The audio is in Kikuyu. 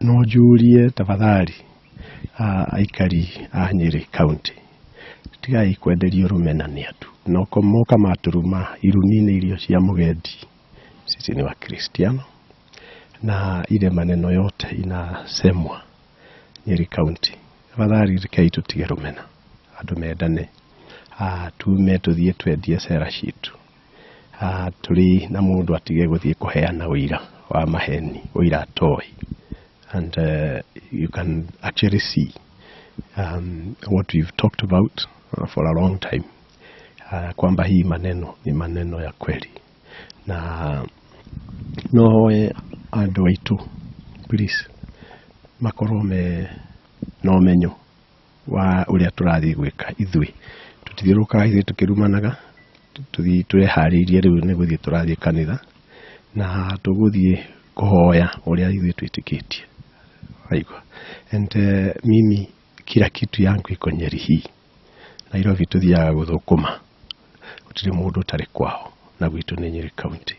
No njũrie tafadhali aikari a Nyeri County, tigai kwenderio rũmena nĩ andũ no moka matũruma. Irumi nĩ irio cia mũgendi. Sisi ni Wakristiano na ile maneno yote inasemwa Nyeri County, tafadhali rekei tũtige rũmena, andũ mendane, tume tũthiĩ twendie cera citũ tũrĩ na mũndũ atige gũthiĩ kũheana ũira wa maheni, ũira atoĩ. And you can actually see what we've talked about for a long time, kwamba hii maneno ni maneno ya kweli. Na no hoe andũ aitũ, please, makorwo me na ũmenyo wa ũrĩa tũrathiĩ gwĩka. Ithuĩ tũtithiũrũrũkaga ithuĩ tũkĩrumanaga, tũthiĩ twĩharĩirie. Rĩu nĩ gũthiĩ tũrathiĩ kanitha na tũgũthiĩ kũhoya ũrĩa ithuĩ twĩtĩkĩtie, waigua? And mimi kila kitu yangu iko Nyeri hii. Nairobi tũthiaga gũthũkũma, gũtirĩ mũndũ ũtarĩ kwao, na gwitũ nĩ Nyeri County.